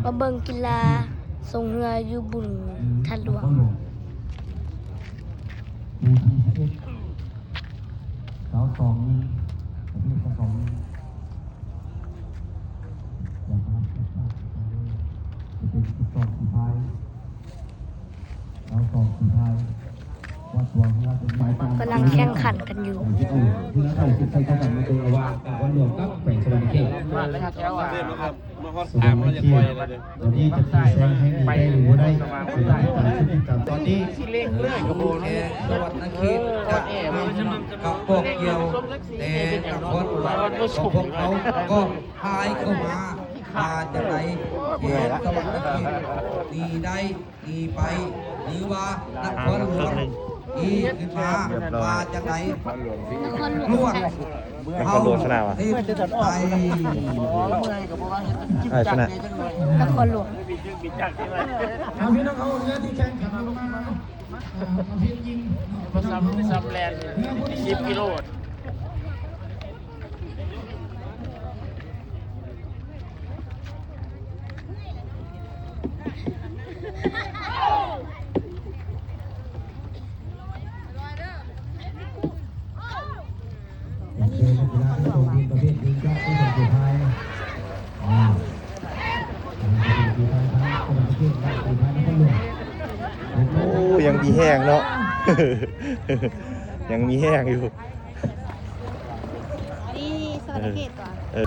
ມາເບິ່ງກິລາສົ່ງເຮືອຢູ່ບຸນທາດຫຼວງ. ໝູ່ທີສິບເອັດ ສາວສອງໜຶ່ງ ປະເພດສາວສອງໜຶ່ງ ຈະເປັນສິບສອງສີພາຍ ສາວສອງສີພາຍ ວັດຕົວເຮືອເປັນ ກຳລັງແຂ່ງຂັນກັນຢູ່. ເຮືອໄທເປັນໄທເທົ່າກັນ ມາເບິ່ງລະຫວ່າງນະຄອນຫຼວງກັບແຂວງສະຫວັນນະເຂດ. ສະຫວັນນະເຂດ ຕອນນີ້ຈະຕີແສງແຮງດີໄດ້ຫຼືບໍ່ໄດ້ ເປັນໄປຕາມພຶດຕິກຳ. ຕອນນີ້ ສະຫວັນນະເຂດຈະນຳກັບບອກກ່ຽວ ແຕ່ນະຄອນຫຼວງຂອງພວກເຮົາກໍຫາຍເຂົ້າມາ ວ່າຈັ່ງໃດ ເຂດສະຫວັນນະເຂດໜີໄດ້ ໜີໄປ ຫຼືວ່ານະຄອນຫຼວງຕີຂຶ້ນມາ ວ່າຈັ່ງໃດ? ລວດ ນະຄອນຫຼວງຊະນະຫວາ? ເຕັມໃຈ ໃຜຊະນະ? ນະຄອນຫຼວງ. ເອົາ ພີ່ນ້ອງເຮົາ ເຮືອທີ່ແຂ່ງຂັນລົງມາ ເອີ ປະເພດຍິງ ບໍ່ຊ້ຳ ບໍ່ຊ້ຳແລ່ນ ສິບກິໂລ. ໂອ້ ຍັງມີແຮງເນາະ ຍັງມີແຮງຢູ່. ນີ້ສະຫວັນນະເຂດຕົວະ ເອີ.